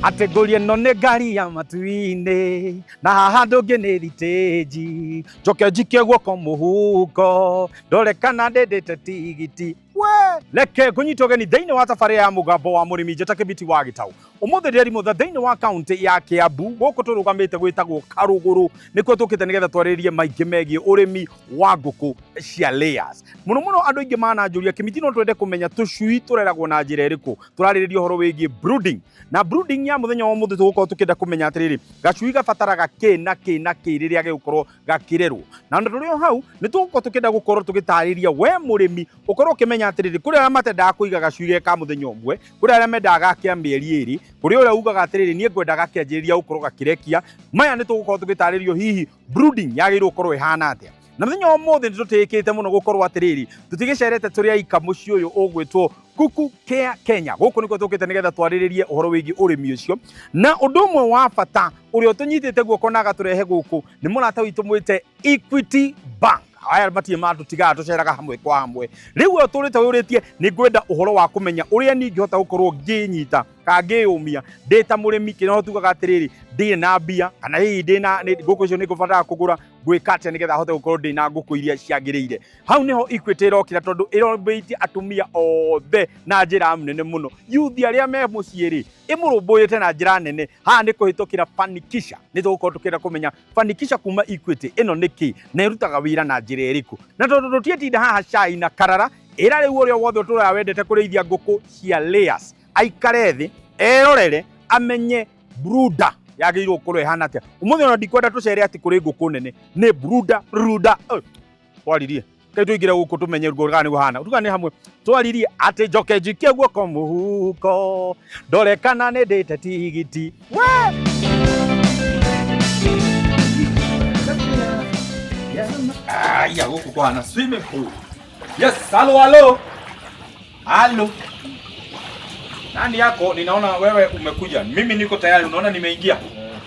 Atĩ ngũria ĩno nĩ ngari ya matu-inĩ, na haha ndũngĩ nĩ thitĩnji, njoke njikie guoko mũhuko ndore kana ndĩndĩte tigiti. We reke ngũnyite ũgeni thĩinĩ wa tabarĩra ya Mũgambo wa Mũrĩmi. Njĩta Kĩbiti wa Gĩtaũ. Ũmũthĩ ndĩ Rimũtha thĩinĩ wa kaunti ya Kĩambu, gũkũ tũrũgamĩte gwĩtagwo Karũgũrũ, nĩkuo tũkĩte nĩgetha twarĩrĩrie maingĩ megiĩ ũrĩmi wa ngũkũ cia layers. Mũno mũno andũ aingĩ mananjũria, Kĩmiti, no twende kũmenya tũcui tũreragwo na njĩra ĩrĩkũ. Tũrarĩrĩria ũhoro wĩgiĩ brooding, na brooding ya mũthenya wa ũmũthĩ tũgũkorwo tũkĩenda kũmenya atĩrĩrĩ, gacui gabataraga kĩ na kĩ na kĩ rĩrĩa gĩgũkorwo gakĩrerwo. Na tũrĩ o hau nĩ tũgũkorwo tũkĩenda gũkorwo tũgĩtarĩria we mũrĩmi ũkorwo ũkĩmenya atĩrĩrĩ, kũrĩ arĩa matendaga kũiga gacui ge ka mũthenya ũmwe, kũrĩ arĩa mendaga gakĩa mĩeri 2, kũrĩ ũrĩa ugaga atĩrĩrĩ, niĩ ngwenda gakĩanjĩrĩria gũkorwo gakĩrekia. Maya nĩ tũgũkorwo tũgĩtarĩrio hihi brooding yagĩrĩirwo gũkorwo ĩhana atĩa. Na mũthenya wa ũmũthĩ nĩ tũtĩĩkĩte mũno gũkorwo atĩrĩrĩ, tũtigĩcerete tũrĩ aika mũciĩ ũyũ ũgwĩtwo Kuku Care Kenya. Gũkũ nĩkuo tũkĩte nĩgetha twarĩrĩrie ũhoro wĩgiĩ ũrĩmi ũcio. Na ũndũ ũmwe wa bata ũrĩa ũtũnyitĩte guoko na agatũrehe gũkũ nĩ mũrata witũ mwĩte Equity Bank. Aya matirĩ matũtigaga, tũceraga hamwe kwa hamwe. Rĩu we ũtũrĩte wĩũrĩtie, nĩ ngwenda ũhoro wa kũmenya ũrĩa niĩ ingĩhota gũkorwo ngĩnyita kana ngĩyũmia ndĩ ta mũrĩmi. Kĩrĩa tugaga atĩrĩrĩ, ndirĩ na mbia, kana hihi ndĩna ngũkũ icio nĩ ngũbatara kũgũra, ngwĩka atĩa nĩgetha hote gũkorwo ndĩna ngũkũ iria ciagĩrĩire? Hau nĩho Equity ĩrokĩra, tondũ ĩrũmbũitie atumia othe na njĩra nene mũno. Yuthi arĩa me mũciĩ rĩ, ĩmũrũmbũyĩte na njĩra nene. Haha nĩ kũhĩtũkĩra Fanikisha. Nĩ tũgũkorwo tũkĩenda kũmenya Fanikisha kuma Equity ĩno nĩ kĩ na ĩrutaga wĩra na njĩra ĩrĩkũ. Na tondũ tũtiĩtinda haha cai na karara, ĩra rĩu ũrĩa wothe ũtũraga wendete kũrĩithia ngũkũ cia layers aikare thĩ erorere amenye brooder yagĩrĩirwo gũkorwo ĩhana atĩa. Ũmũthĩ ona ndikwenda tũcere atĩ kũrĩ ngũkũ nene, nĩ brooder ruda. Twaririe kai tũingĩre gũkũ tũmenye rugo kana nĩguo hana tugane hamwe. Twaririe atĩ njoke njikie guoko mũhuko ndore kana nĩ ndĩte tigiti. We aya, gũkũ kũhana swimming pool. Yes, halo, halo, halo. Nani yako? Ninaona wewe umekuja, mimi niko tayari. Unaona nimeingia,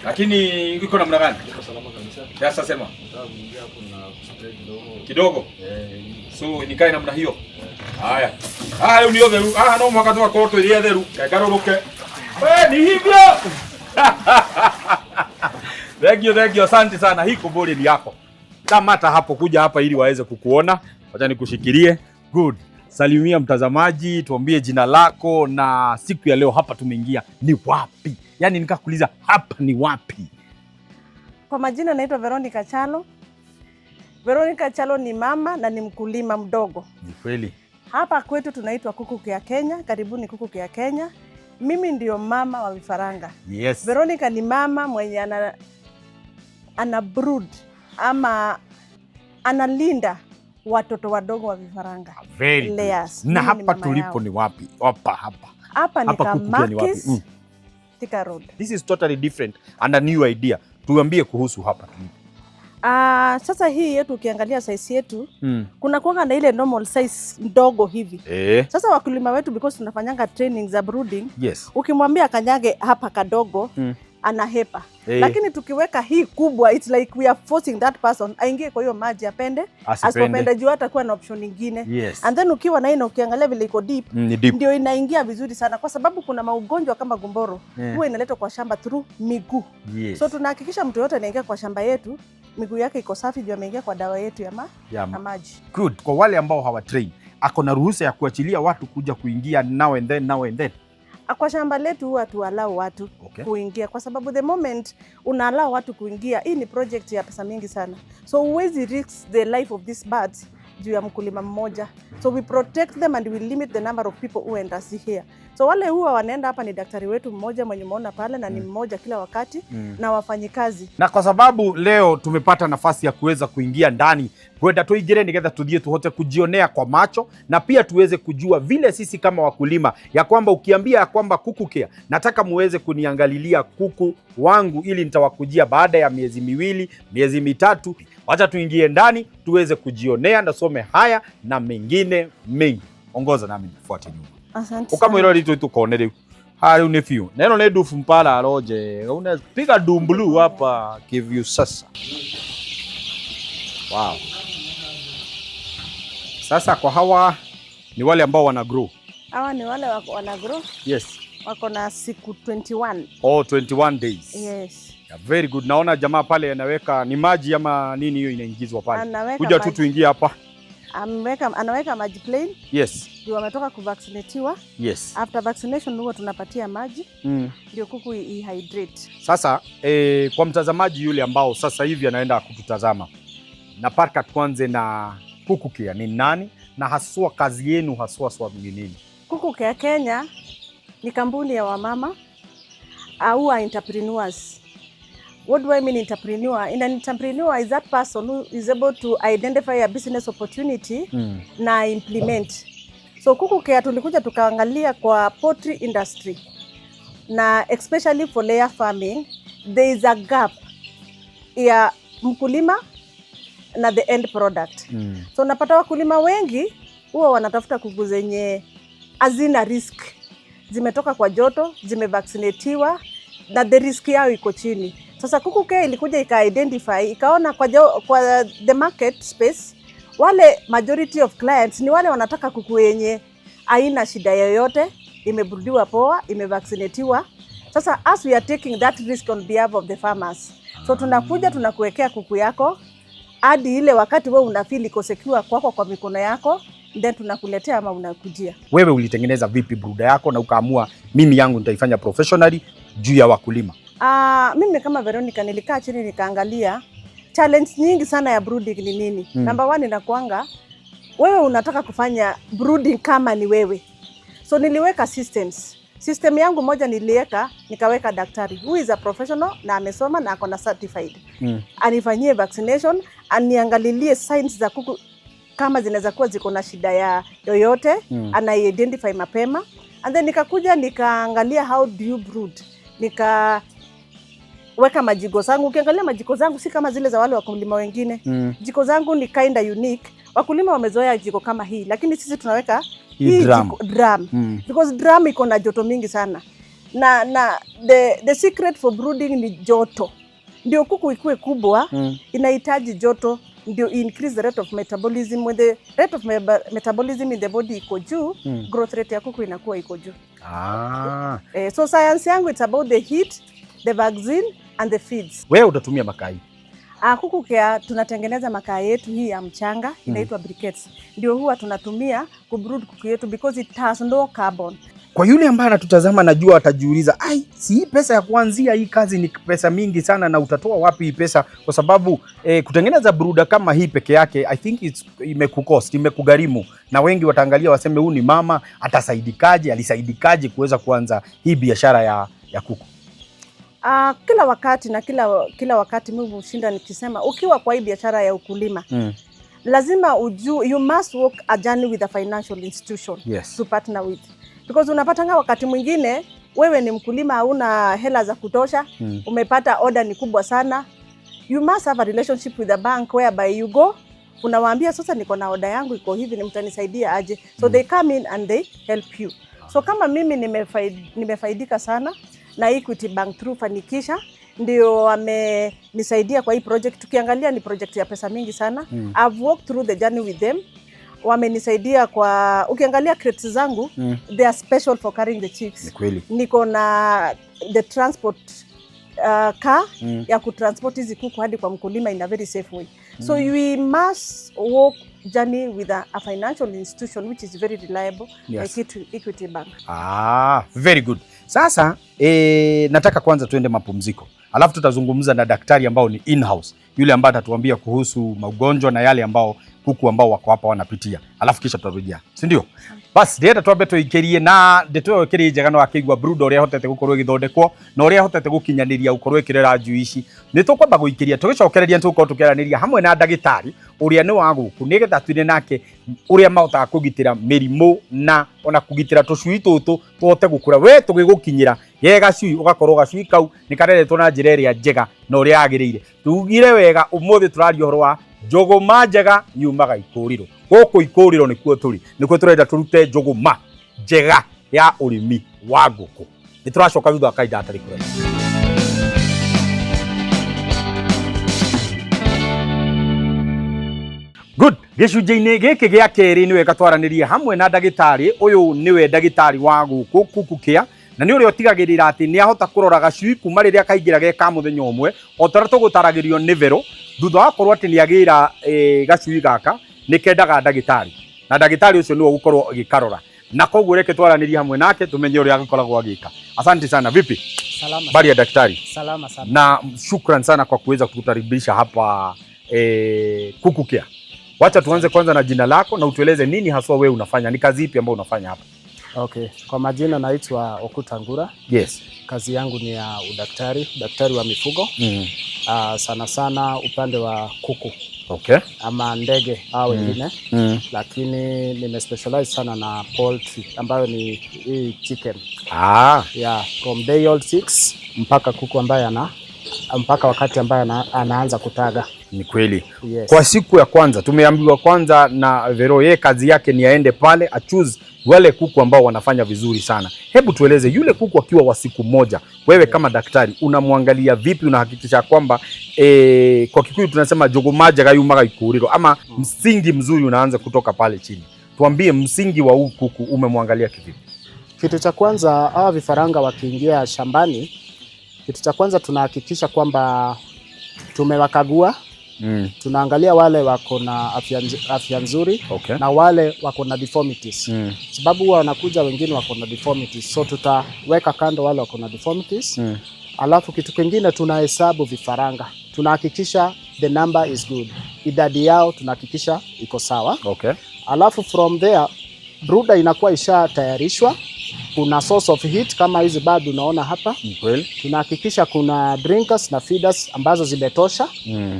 lakini iko namna gani? Niko salama kabisa. Sasa sema. Nataka kuingia hapo na kuspread kidogo. Kidogo. Eh. So nikae namna hiyo. Haya haya, rĩu nĩ ũtheru haha, no mũhaka tũgakorwo twĩrĩ atheru. Kengarũrũke we, ni hivyo. Thank you, thank you, asante sana. Hii kuburi ni yako. Kamata hapo, kuja hapa ili waweze kukuona. Wacha nikushikilie. Good. Salimia mtazamaji, tuambie jina lako na siku ya leo hapa tumeingia ni wapi? Yaani nikakuuliza hapa ni wapi? Kwa majina naitwa Veronica Chalo. Veronica Chalo ni mama na ni mkulima mdogo. Ni kweli. Hapa kwetu tunaitwa Kuku ya Kenya. Karibuni Kuku ya Kenya. Mimi ndio mama wa vifaranga. Veronica ni mama mwenye ana brood ama analinda watoto wadogo wa vifaranga. Very good. Layers. Na Mimi ni hapa mama tulipo yao. Ni wapi? Hapa hapa. Hapa ni Hapa Kuku Care ni wapi? Kamakis, Thika Road. This is totally different and a new idea. Tuambie kuhusu hapa tulipo. Ah, sasa hii yetu, ukiangalia size yetu, kuna kuanga na ile normal size ndogo hivi. Sasa wakulima wetu, because tunafanyanga training za brooding, ukimwambia kanyage hapa kadogo, anahepa. Lakini tukiweka hii kubwa, it's like we are forcing that person aingie kwa hiyo maji, apende Asipende. asipopende, juu hatakuwa na option nyingine. And then ukiwa na hii na ukiangalia vile iko deep, Ni deep. ndio inaingia vizuri sana, kwa sababu kuna maugonjwa kama gumboro huwa inaletwa kwa shamba through miguu. So tunahakikisha mtu yote anaingia kwa shamba yetu miguu yake iko safi juu ameingia kwa dawa yetu ya maji. Good. Kwa wale ambao hawatrain, ako na ruhusa ya kuachilia watu kuja kuingia now and then, now and then? Kwa shamba letu huwa tuallow watu kuingia, kwa sababu the moment unaallow watu kuingia, hii ni project ya pesa mingi sana, so huwezi risk the life of these birds juu ya mkulima mmoja. So we protect them and we limit the number of people who enters here. So wale huwa wanaenda hapa ni daktari wetu mmoja mwenye umeona pale, na ni mmoja kila wakati, na wafanyikazi. Na kwa sababu leo tumepata nafasi ya kuweza kuingia ndani, kwenda tuingire nigetha tuthie tuhote kujionea kwa macho na pia tuweze kujua vile sisi kama wakulima, ya kwamba ukiambia ya kwamba Kuku Care, nataka muweze kuniangalilia kuku wangu ili nitawakujia baada ya miezi 2, miezi 3. Wacha tuingie ndani tuweze kujionea na some haya na mengine mengi. Ongoza nami nifuate nyuma. Asante Ukamwira ritu tukone riu haha riu nĩ biũ na ĩno nĩ ndubu mpararo njega, unapiga dumblu hapa kivyu sasa. Wow. Sasa kwa hawa ni wale ambao wana grow. Hawa ni wale wana grow. Wako na siku 21. Oh, 21 days. Yes. Yeah, very good. Naona jamaa pale anaweka ni maji ama nini hiyo inaingizwa pale. Anaweka Kuja tu maji, tuingie hapa. Anaweka maji plain juu wametoka kuvaccinatiwa. After vaccination huwa tunapatia maji ndio kuku ihydrate. Sasa kwa mtazamaji yule ambao sasa hivi anaenda kututazama, nataka tuanze na Kuku Care ni nani na haswa kazi yenu haswa swa ni nini? Kuku Care Kenya ni kampuni ya wamama au entrepreneurs. What do I mean entrepreneur? In an entrepreneur is that person who is able to identify a business opportunity na implement. So Kuku Care tulikuja tukaangalia kwa poultry industry na especially for layer farming there is a gap ya mkulima na the end product. So unapata wakulima wengi huwa wanatafuta kuku zenye hazina risk, zimetoka kwa joto, zimevaccinatiwa na the risk yao iko chini. Sasa Kuku Care ilikuja ika identify ikaona kwa the market space wale majority of clients ni wale wanataka kuku yenye haina shida yoyote, imebroodiwa poa, imevaccinatiwa. Sasa as we are taking that risk on behalf of the farmers, so tunakuja tunakuwekea kuku yako hadi ile wakati wewe unafeel iko secure kwako kwa mikono yako, then tunakuletea ama unakujia. Wewe ulitengeneza vipi brooder yako na ukaamua mimi yangu nitaifanya professionally juu ya wakulima? Mimi kama Veronica nilikaa chini nikaangalia challenge nyingi sana ya brooding ni nini. Number one inakuanga wewe unataka kufanya brooding kama ni wewe, so niliweka systems. System yangu moja niliweka, nikaweka daktari who is a professional na amesoma na ako na certified anifanyie vaccination, aniangalilie signs za kuku kama zinaweza kuwa ziko na shida ya yoyote anaidentify mapema, and then nikakuja nikaangalia how do you brood, nikaweka majiko zangu. Ukiangalia majiko zangu si kama zile za wale wakulima wengine. Jiko zangu ni kinda unique. Wakulima wamezoea jiko kama hii, lakini sisi tunaweka Hii drum. Jiko, drum. Because drum iko na joto mingi sana na the secret for brooding ni joto. Ndio kuku ikue kubwa inahitaji joto ndio increase the rate of metabolism. When the rate of metabolism in the body iko juu, growth rate ya kuku inakuwa iko juu. So science yangu, it's about the heat, the vaccine and the feeds. Wewe utatumia makaa ipi? Kuku Care tunatengeneza makaa yetu hii ya mchanga inaitwa briquettes. Ndio huwa tunatumia kubrood kuku yetu because it has no carbon. Kwa yule ambaye anatutazama najua atajiuliza, ai, si hii pesa ya kuanzia hii kazi ni pesa mingi sana, na utatoa wapi hii pesa? Kwa sababu kutengeneza brooder kama hii peke yake I think it's imekucost, imekugharimu, na wengi wataangalia waseme, huyu ni mama atasaidikaje, alisaidikaje kuweza kuanza hii biashara ya kuku? Kila wakati na kila wakati mimi hushinda nikisema ukiwa kwa hii biashara ya ukulima lazima ujue you must walk a journey with a financial institution to partner with, because unapatanga wakati mwingine wewe ni mkulima, hauna hela za kutosha, umepata order ni kubwa sana, you must have a relationship with the bank whereby you go unawaambia, sasa niko na order yangu iko hivi, ni mtanisaidia aje? So they come in and they help you. So kama mimi nimefaidika sana na Equity Bank through Fanikisha, ndio wamenisaidia kwa hii project. Tukiangalia ni project ya pesa mingi sana. I've walked through the journey with them, wamenisaidia kwa, ukiangalia crates zangu, they are special for carrying the chicks. Ni kweli. Niko na the transport car ya kutransport hizi kuku hadi kwa mkulima in a very safe way. So we must walk journey with a financial institution which is very reliable like Equity Bank. Ah, very good. Sasa nataka kwanza tuende mapumziko, alafu tutazungumza na daktari ambao ni in-house, yule ambaye atatuambia kuhusu magonjwa na yale ambao kuku ambao wako hapa wanapitia, alafu kisha tutarejea, si ndio? Bas ndĩrenda twambe tũikĩrie na ndeto ĩyo ĩkĩrĩ njega no akĩigua brooder ũrĩa hotete gũkorwo ĩgĩthondekwo na ũrĩa hotete gũkinyanĩria gũkorwo ĩkĩrera njui ici. Nĩ tũkwamba gũikĩria, tũgĩcokereria nĩ tũgũkorwo tũkĩaranĩria hamwe na ndagĩtarĩ ũrĩa nĩ wa gũkũ, nĩgetha twine nake ũrĩa mahotaga kũgitĩra mĩrimũ na ona kũgitĩra tũcui tũtũ tũhote gũkũra we tũgĩgũkinyĩra ge gacui, ũgakorwo gacui kau nĩ kareretwo na njĩra ĩrĩa njega na ũrĩa yagĩrĩire. Tugire wega, ũmũthĩ tũraria ũhoro wa njũgũma njega yumaga ikũrĩro. Gũkũ ikũrĩro nĩkuo tũrĩ, nĩkuo tũrenda tũrute njũgũma njega ya ũrĩmi wa ngũkũ. Nĩ tũracoka thutha wa kahinda gatarĩ kũraihu. Good. Gĩcunjĩ-inĩ gĩkĩ gĩa kerĩ nĩ wega twaranĩrie hamwe na ndagĩtarĩ ũyũ, nĩwe ndagĩtarĩ wa gũkũ Kuku Care, Na nĩ ũrĩa ũtigagĩrĩra atĩ nĩ ahota kũrora gacui kuma rĩrĩa kaingĩra ge ka mũthenya ũmwe, o ta ũrĩa tũgũtaragĩrio nĩ Vero, thutha wa korwo atĩ nĩ agĩra gacui gaka nĩ kendaga ndagĩtarĩ, na ndagĩtarĩ ũcio nĩwe ũgũkorwo agĩkarora, na koguo reke twaranĩrie hamwe nake tumenye ũrĩa agĩkoragwo agĩka. Asante sana. Vipi? Salama. Habari ya daktari? Salama sana. Na shukran sana kwa kuweza kutukaribisha hapa Kuku Care. Wacha tuanze kwanza na jina lako na utueleze nini haswa wewe unafanya, ni kazi ipi ambayo unafanya hapa? Okay. Kwa majina naitwa Okuta Ngura. Kazi yangu ni ya udaktari, daktari wa mifugo. Sana sana upande wa kuku ama ndege au wengine, lakini nimespecialize sana na poultry ambayo ni hii chicken. Yeah, from day old chicks mpaka kuku ambaye ana mpaka wakati ambaye anaanza kutaga. Ni kweli. Yes. Kwa siku ya kwanza tumeambiwa kwanza na Vero, yeye kazi yake ni aende pale achoose wale kuku ambao wanafanya vizuri sana. Hebu tueleze, yule kuku akiwa wa siku moja, wewe kama daktari unamwangalia vipi? Unahakikisha kwamba kwa Kikuyu tunasema jogomaja gayumaga ikuriro, ama msingi mzuri unaanza kutoka pale chini. Tuambie, msingi wa huu kuku umemwangalia kivipi? Kitu cha kwanza, hawa vifaranga wakiingia shambani, kitu cha kwanza tunahakikisha kwamba tumewakagua. Tunaangalia wale wako na afya nzuri na wale wako na deformities, sababu huwa wanakuja wengine wako na deformities, so tutaweka kando wale wako na deformities. Alafu kitu kingine, tunahesabu vifaranga, tunahakikisha the number is good, idadi yao tunahakikisha iko sawa. Alafu from there brooder inakuwa ishatayarishwa. Kuna source of heat kama hizi bado unaona hapa. Ni kweli. Tunahakikisha kuna drinkers na feeders ambazo zimetosha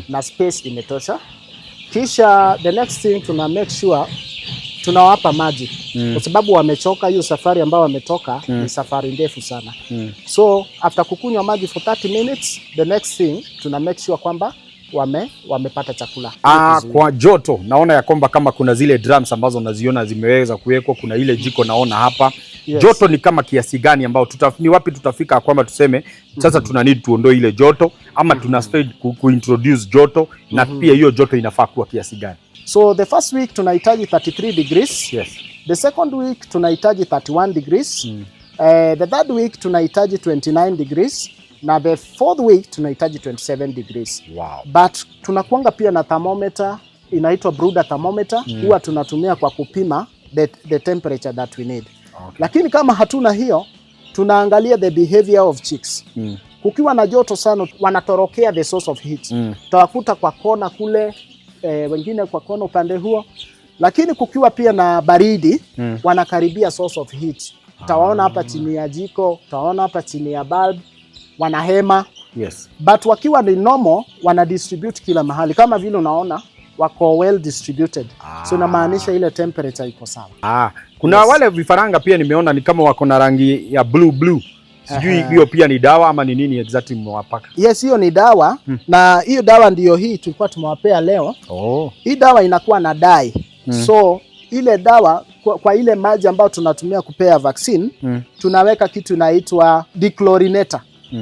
na space imetosha. Kisha the next thing, tuna make sure tunawapa maji kwa sababu wamechoka. Hiyo safari ambayo wametoka ni safari ndefu sana. So after kukunywa maji for 30 minutes, the next thing tuna make sure kwamba wamepata chakula. Vizuri. Kwa joto naona ya kwamba kama kuna zile drums ambazo naziona zimeweza kuwekwa, kuna ile jiko naona hapa. Joto ni kama kiasi gani ambao ni wapi tutafika kwamba tuseme sasa tuna need tuondoe ile joto ama tuna kuintroduce joto, na pia hiyo joto inafaa kuwa kiasi gani? So the first week tunahitaji 33 degrees. The second week tunahitaji 31 degrees. The third week tunahitaji 29 degrees na the fourth week tunahitaji 27 degrees. But tunakuanga pia na thermometer inaitwa brooder thermometer, huwa tunatumia kwa kupima the temperature that we need. Lakini kama hatuna hiyo, tunaangalia the behavior of chicks. Kukiwa na joto sana, wanatorokea the source of heat. Utawakuta kwa kona kule, wengine kwa kona upande huo, lakini kukiwa pia na baridi, wanakaribia source of heat. Utawaona hapa chini ya jiko, utawaona hapa chini ya bulb, wanahema. But wakiwa ni normal, wana distribute kila mahali kama vile unaona wako well distributed. So inamaanisha ile temperature iko sawa. Kuna wale vifaranga pia nimeona ni kama wako na rangi ya blue blue. Sijui hiyo pia ni dawa ama ni nini exactly mmewapaka? Yes, hiyo ni dawa, na hiyo dawa ndiyo hii tulikuwa tumewapea leo. Hii dawa inakuwa na dye. So ile dawa kwa ile maji ambayo tunatumia kupea vaccine, tunaweka kitu inaitwa dechlorinator.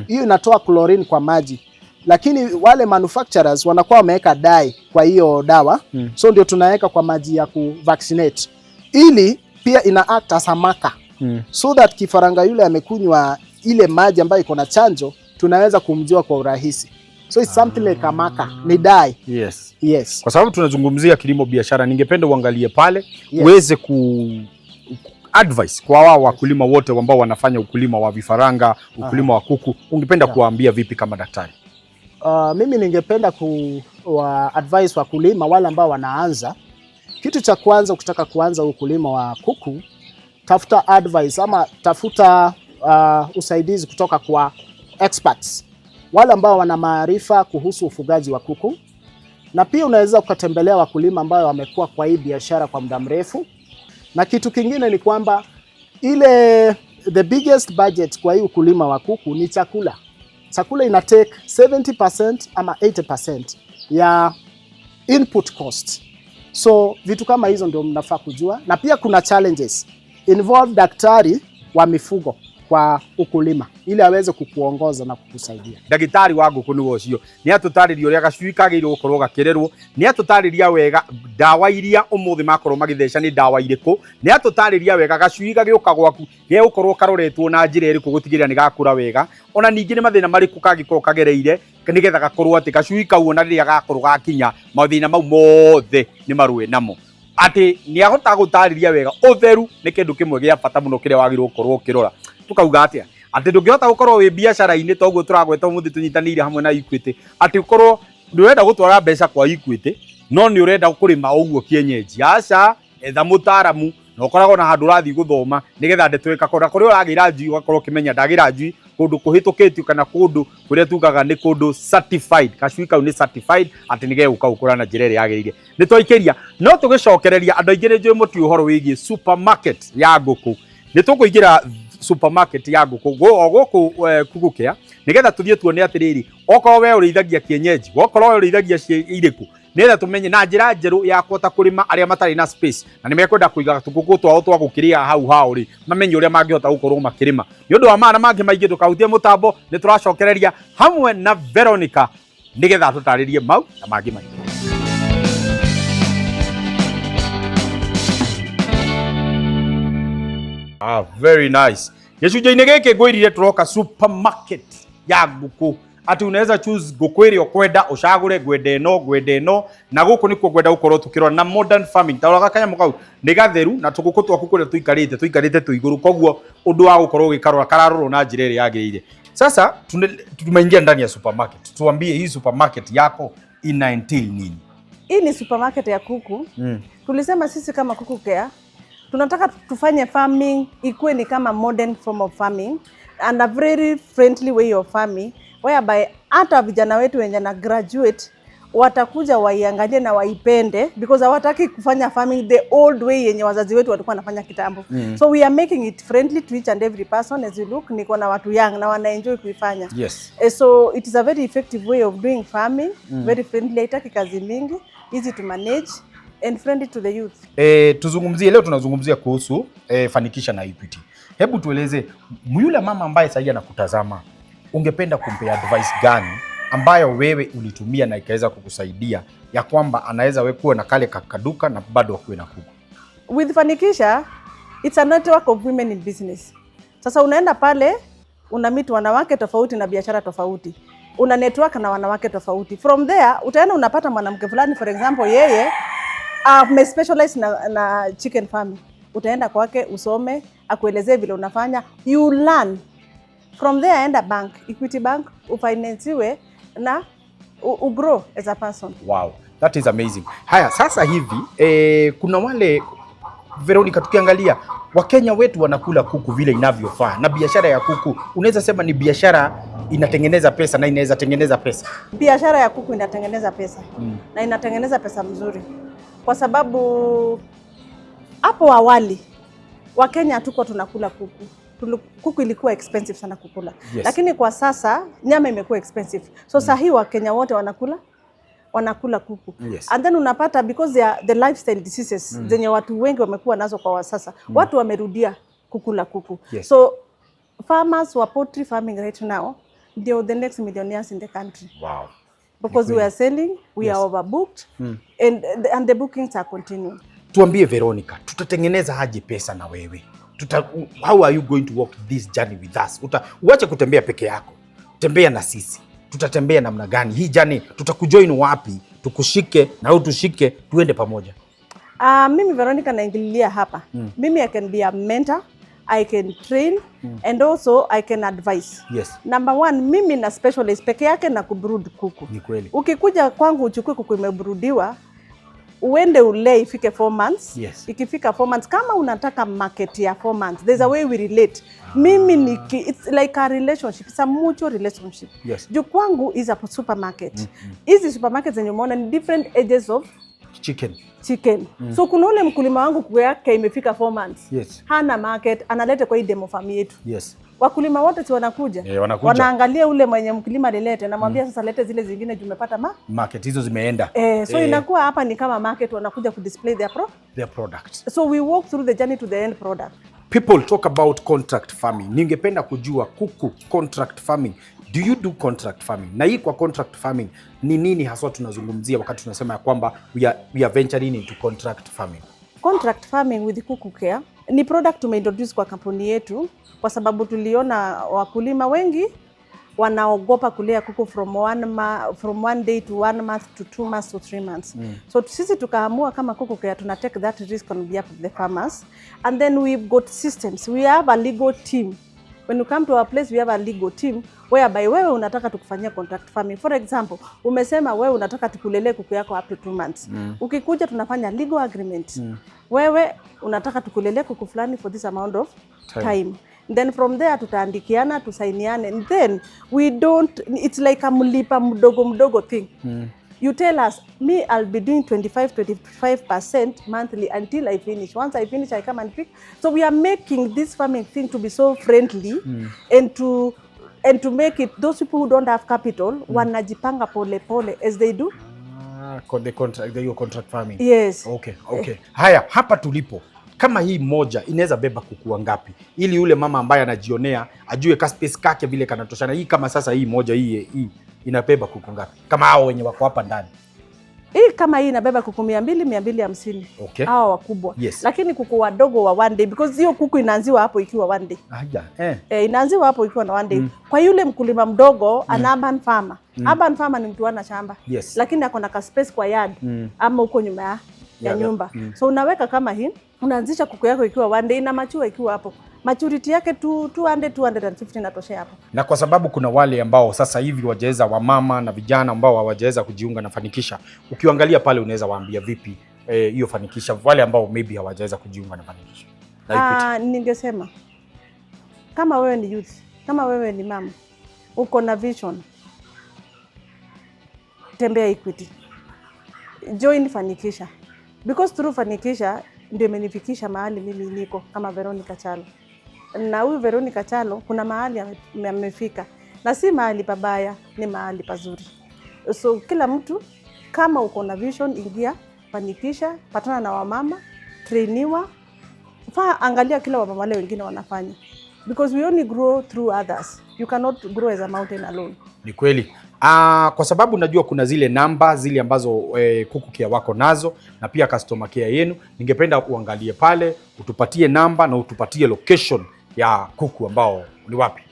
Hiyo inatoa chlorine kwa maji, lakini wale manufacturers wanakuwa wameweka dye kwa hiyo dawa, so ndio tunaweka kwa maji ya kuvaccinate, ili pia ina act as a marker so that kifaranga yule amekunywa ile maji ambayo iko na chanjo, tunaweza kumjua kwa urahisi. So it's something like a marker, ni dye. Yes. Kwa sababu tunazungumzia kilimo biashara, ningependa uangalie pale uweze ku advice kwa wao wakulima wote ambao wanafanya ukulima wa vifaranga, ukulima wa kuku, ungependa kuwaambia vipi kama daktari? Mimi ningependa kuwa advise wakulima wale ambao wanaanza. Kitu cha kwanza, ukitaka kuanza ukulima wa kuku, tafuta advice ama tafuta usaidizi kutoka kwa experts, wale ambao wana maarifa kuhusu ufugaji wa kuku, na pia unaweza ukatembelea wakulima ambao wamekuwa kwa hii biashara kwa muda mrefu. Na kitu kingine ni kwamba ile the biggest budget kwa hii ukulima wa kuku ni chakula. Chakula ina take 70% ama 80% ya input cost. So vitu kama hizo ndio mnafaa kujua, na pia kuna challenges involve daktari wa mifugo. kwa ukulima ili aweze kukuongoza na kukusaidia. Ndagĩtarĩ wa ngũkũ nĩwe ũcio, nĩ atũtarĩria ũrĩa gacui kagĩrĩirwo gũkorwo gakĩrerwo, nĩ atũtarĩria wega ndawa iria ũmũthĩ makorwo magĩtheca nĩ ndawa irĩkũ, nĩ atũtarĩria wega gacui gagĩũka gwaku gegũkorwo karoretwo na njĩra ĩrĩkũ gũtigĩrĩra nĩ gakũra wega, ona ningĩ nĩ mathĩna marĩkũ kangĩkorwo kagereire nĩgetha gakorwo atĩ gacui kau ona rĩrĩa gakorwo gakinya mathĩna mau mothe nĩ marũe namo. Atĩ nĩ ahota gũtarĩria wega ũtheru nĩ kĩndũ kĩmwe gĩa bata mũno kĩrĩa wagĩrĩirwo gũkorwo ũkĩrora. Tukauga atĩa atĩ ndũngĩhota gũkorwo wĩ biacara-inĩ toguo tũragweta ũmũthĩ tũnyitanĩire hamwe na Equity, atĩ ũkorwo nĩ ũrenda gũtwara mbeca kwa Equity no nĩ ũrenda kũrĩma ũguo kienyeji. Aca, etha mũtaaramu na ũkoragwo na handũ ũrathiĩ gũthoma nĩgetha ndeto ĩgakorwo na kũrĩa ũragĩra njui ũgakorwo ũkĩmenya ndagĩra njui kũndũ kũhĩtũkĩtio kana kũndũ kũrĩa tugaga nĩ kũndũ certified, gacui kau nĩ certified atĩ nĩ gegũka gũkũra na njĩra ĩrĩa yagĩrĩire. Nĩ twaikĩria no tũgĩcokereria andũ aingĩ nĩ njũĩ mũtiũĩ ũhoro wĩgiĩ supermarket ya ngũkũ. Nĩ tũkũingĩra supermarket ya ngũkũ o gũkũ Kuku Care nĩgetha tũthiĩ tuone atĩrĩrĩ, okorwo we ũrĩithagia kienyeji, okorwo we ũrĩithagia irĩkũ, nĩgetha tũmenye na njĩra njerũ ya kũhota kũrĩma arĩa matarĩ na space na nĩ mekwenda kũiga tũkũkũ twao twa gũkĩrĩa hau hao rĩ, mamenye ũrĩa mangĩhota gũkorwo makĩrĩma. Nĩ ũndũ wa maya na mangĩ maingĩ ndũkahutie mũtambo, nĩ tũracokereria hamwe na Veronica nĩgetha atũtarĩrie mau na mangĩ maingĩ. Ah, very nice. Gĩcunjĩ-inĩ gĩkĩ ngwĩrire tũroka supermarket ya ngũkũ, atĩ unaweza choose ngũkũ ĩrĩa ũkwenda ũcagũre, ngwenda ĩno, ngwenda ĩno, na gũkũ nĩkuo ngwenda gũkorwo tũkĩrora na modern farming. Ta rora kanyamũ kau nĩ gatheru na tũgũkũ twaku kũrĩa tũikarĩte tũikarĩte twĩ igũrũ, koguo ũndũ wa gũkorwo ũgĩkarora kararorwo na njĩra ĩrĩa yagĩrĩire. Sasa tumeingia ndani ya supermarket, tuambie hii supermarket yako ina entail nini? Hii ni supermarket ya kuku. Tulisema sisi kama Kuku Care tunataka tufanye farming ikuwe ni kama modern form of farming and a very friendly way of farming whereby hata vijana wetu wenye na graduate watakuja waiangalie na waipende because hawataki kufanya farming the old way yenye wazazi wetu walikuwa wanafanya kitambo. So we are making it friendly to each and every person. As you look, niko na watu young na wana enjoy kuifanya. So it is a very effective way of doing farming, very friendly, haitaki kazi mingi, easy to manage and friendly to the youth. Tuzungumzie leo, tunazungumzia kuhusu Fanikisha na Equity. Hebu tueleze yule mama ambaye sasa anakutazama, ungependa kumpea advice gani ambayo wewe ulitumia na ikaweza kukusaidia ya kwamba anaweza we kuwa na kale kaduka na bado akuwe na kuku? With Fanikisha, it's a network of women in business. Sasa unaenda pale una meet wanawake tofauti na biashara tofauti, una network na wanawake tofauti. From there utaenda unapata mwanamke fulani, for example, yeye ame specialize na chicken farming. Utaenda kwake usome, akuelezee vile unafanya, you learn. From there enda bank, Equity Bank, ufinansiwe na ugrow as a person. Wow, that is amazing. Haya, sasa hivi kuna wale Veronica, tukiangalia Wakenya wetu wanakula kuku vile inavyofaa, na biashara ya kuku unaweza sema ni biashara inatengeneza pesa na inaweza tengeneza pesa. Biashara ya kuku inatengeneza pesa na inatengeneza pesa mzuri, kwa sababu hapo awali Wakenya hatukuwa tunakula kuku. Kuku ilikuwa expensive sana kukula. Lakini kwa sasa nyama imekuwa expensive, so saa hii Wakenya wote wanakula kuku. And then unapata because they are the lifestyle diseases zenye watu wengi wamekuwa nazo kwa sasa, watu wamerudia kukula kuku. So farmers wa poultry farming right now ndio the next millionaires in the country. Wow. Because we are selling, we are overbooked, and the bookings are continuing. Tuambie Veronica, tutatengeneza aje pesa na wewe? How are you going to walk this journey with us? Uache kutembea peke yako, tembea na sisi. Tutatembea namna gani hii journey? Tutakujoin wapi? Tukushike na wewe tushike, tuende pamoja. Mimi Veronica naingililia hapa. Mimi I can be a mentor, I can train, and also I can advise. Number one, mimi na specialist peke yake na kubrood kuku. Ni kweli. Ukikuja kwangu uchukue kuku imebroodiwa, uende ule ifike 4 months. Ikifika 4 months, kama unataka market ya 4 months, there's a way we relate. Mimi niki, it's like a relationship, it's a mutual relationship. Juu kwangu is a supermarket. Hizi supermarket zenye umeona ni different ages of chicken. Chicken. So kuna ule mkulima wangu kuku yake imefika 4 months. Hana market, analeta kwa hii demo farm yetu. Wakulima wote si wanakuja? Wanakuja. Wanaangalia ule mwenye mkulima alilete, namwambia sasa lete zile zingine juu umepata market hizo zimeenda. So inakuwa hapa ni kama market, wanakuja ku display their their product. So we walk through the journey to the end product. People talk about contract farming. Ningependa kujua kuku contract farming. Do you do contract farming? Na hii kwa contract farming ni nini haswa tunazungumzia wakati tunasema ya kwamba we are venturing into contract farming? Contract farming with Kuku Care ni product tumeintroduce kwa kampuni yetu kwa sababu tuliona wakulima wengi wanaogopa kulea kuku from one day to one month to 2 months to 3 months. So sisi tukaamua kama Kuku Care tuna take that risk on behalf of the farmers, and then we've got systems. We have a legal team. When you come to our place, we have a legal team whereby wewe unataka tukufanyia contract farming. For example, umesema wewe unataka tukulelee kuku yako up to 2 months. Ukikuja tunafanya legal agreement. Wewe unataka tukulelee kuku fulani for this amount of Time. time. Then from there tutaandikiana, tusainiane. And then we don't, it's like a mlipa mdogo mdogo thing. You tell us, me, I'll be doing 25, 25% monthly until I finish. Once I finish, I come and pick. So we are making this farming thing to be so friendly and to make it those people who don't have capital wanajipanga pole pole as they do. Ah, the contract, the, your contract farming. Yes. Okay. Haya, hapa tulipo kama hii moja inaweza beba kuku wangapi, ili yule mama ambaye anajionea ajue ka space kake vile kanatoshana. Hii kama sasa hii moja hii inabeba kuku ngapi, kama hao wenye wako hapa ndani? Hii kama hii inabeba kuku 200, 250. Hawa wakubwa. Lakini kuku wadogo wa one day, because hiyo kuku inaanziwa hapo ikiwa one day. Aya, eh. E, inaanziwa hapo ikiwa na one day. Kwa yule mkulima mdogo, an urban farmer. Urban farmer ni mtu ana shamba. Lakini ako na ka space kwa yard ama huko nyuma ya nyumba. So unaweka kama hii, unaanzisha kuku yako ikiwa one day, ina mature ikiwa hapo. Maturity yake tu 200, 250 inatoshea hapo. Na kwa sababu kuna wale ambao sasa hivi wajaweza, wamama na vijana ambao hawajaweza kujiunga na Fanikisha, ukiangalia pale unaweza waambia vipi hiyo Fanikisha, wale ambao maybe hawajaweza kujiunga na Fanikisha na Equity? Ah, ningesema kama wewe ni youth, kama wewe ni mama, uko na vision, tembea Equity, join Fanikisha, because through Fanikisha ndio imenifikisha mahali mimi niko kama Veronica Chalo, na huyu Veronica Chalo kuna mahali amefika, na si mahali pabaya, ni mahali pazuri. So kila mtu kama uko na vision, ingia Fanikisha, patana na wamama, trainiwa, faa angalia kila wamama wale wengine wanafanya, because we only grow through others. You cannot grow as a mountain alone. Ni kweli. Kwa sababu najua kuna zile namba zile ambazo Kuku Care wako nazo na pia customer care yenu, ningependa uangalie pale utupatie namba na utupatie location ya kuku ambao ni wapi.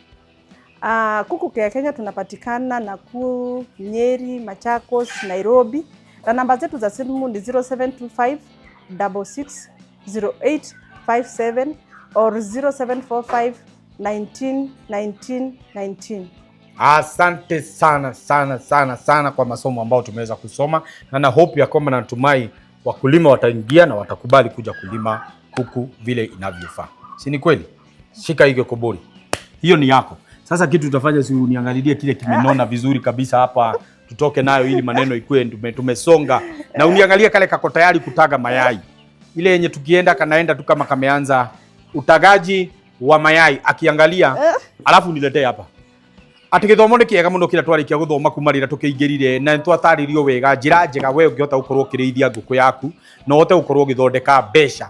Kuku Care Kenya tunapatikana Nakuru, Nyeri, Machakos, Nairobi, na namba zetu za simu ni 0725 66 08 57 or 0745 19 19 19. Asante sana sana sana sana kwa masomo ambayo tumeweza kusoma, na na hope ya kwamba natumai wakulima wataingia na watakubali kuja kulima kuku vile inavyofaa, si ni kweli? Shika hiyo kobori, hiyo ni yako. Sasa kitu tutafanya, si uniangalilie kile kimenona vizuri kabisa hapa, tutoke nayo ili maneno ikue tumesonga, na uniangalie kale kako tayari kutaga mayai, ile yenye tukienda kanaenda tu kama kameanza utagaji wa mayai, akiangalia alafu niletee hapa atä gä thomo nä kä ega må no kä rä a twarä kia gå thoma kuma rä rä a tå kä ingä rire na nä twatarä wega njä njega we å ngä hota gå korwo å kä rä ithia ngå yaku na å hote gå korwo å gä thondeka mbeca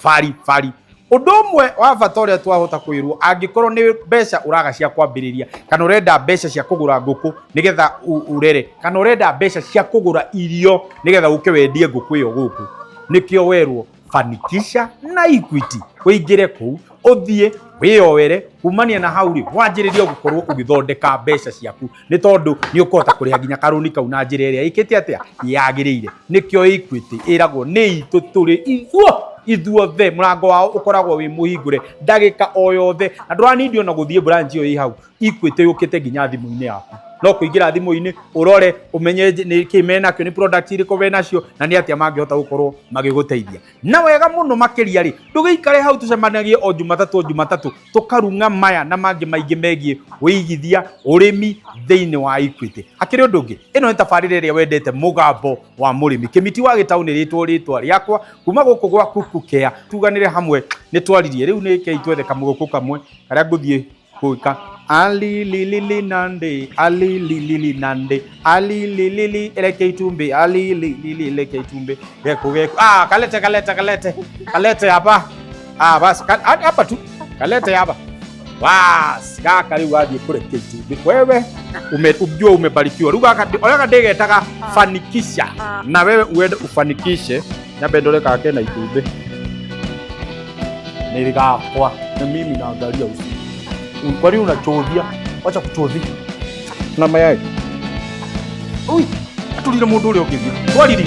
bari bari. Ũndũ ũmwe wa bata ũrĩa twahota kwĩrwo, angĩkorwo nĩ mbeca ũraga cia kwambĩrĩria, kana ũrenda mbeca cia kũgũra ngũkũ nĩgetha ũrere, kana ũrenda mbeca cia kũgũra irio nĩgetha ũke wendie ngũkũ ĩyo gũkũ, nĩkĩo werwo Fanikisha na Equity, ũingĩre kũu ũthiĩ wĩyoere kumania na hau rĩ wanjĩrĩrie gũkorwo ũgĩthondeka mbeca ciaku, nĩ tondũ nĩ ũkũhota kũrĩha nginya karũni kau na njĩra ĩrĩa ĩkĩte atĩa yagĩrĩire. Nĩkĩo Equity ĩragwo nĩ itũ tũrĩ ithuo ithuothe, mũrango wao ũkoragwo wĩ mũhingũre ndagĩka o yothe, na ndũranindi ona gũthiĩ branch ĩyo ĩ hau. Equity yũkĩte nginya thimũ-inĩ yaku, no kũingĩra thimũ-inĩ ũrore ũmenye nĩ kĩ menakĩo, nĩ product irĩkũ menacio, na nĩ atĩa mangĩhota gũkorwo magĩgũteithia na wega mũno makĩria. Rĩ ndũgĩikare hau, tũcemanagie o Jumatatũ o Jumatatũ tũkarung'a maya na mangĩ maingĩ megiĩ wĩigithia ũrĩmi thĩinĩ wa Equity. Hakĩrĩ ũndũ ũngĩ, ĩno nĩ tabarĩra ĩrĩa wendete, Mũgambo wa Mũrĩmi. Kĩmiti wa Gĩtaũ nĩ rĩtwa rĩakwa kuma gũkũ gwa Kuku Care. Tuganĩre hamwe nĩ twaririe rĩu nĩ kei twethe kamũgũkũ kamwe karĩa ngũthiĩ gwĩka alililili nande alililili nande alililili eleke itumbi alililili eleke itumbi geku geku. Ah, kalete kalete kalete kalete hapa. Ah, basi hapa tu kalete hapa. Bas, gaka rĩu wathiĩ kũrekia itumbĩ. Wewe ujue umebarikiwa. Rĩu gaka ũrĩa ndĩgetaga fanikisha. Na wewe uende ufanikishe. Nyambe ndore kaka kena itumbĩ. Nĩ gakwa na mimi naangalia usiku. Kwa nini unachodhia? Wacha kuchodhia. Na mayai. Ui, atulire mũndũ ũrĩa ũngĩ. Twariri.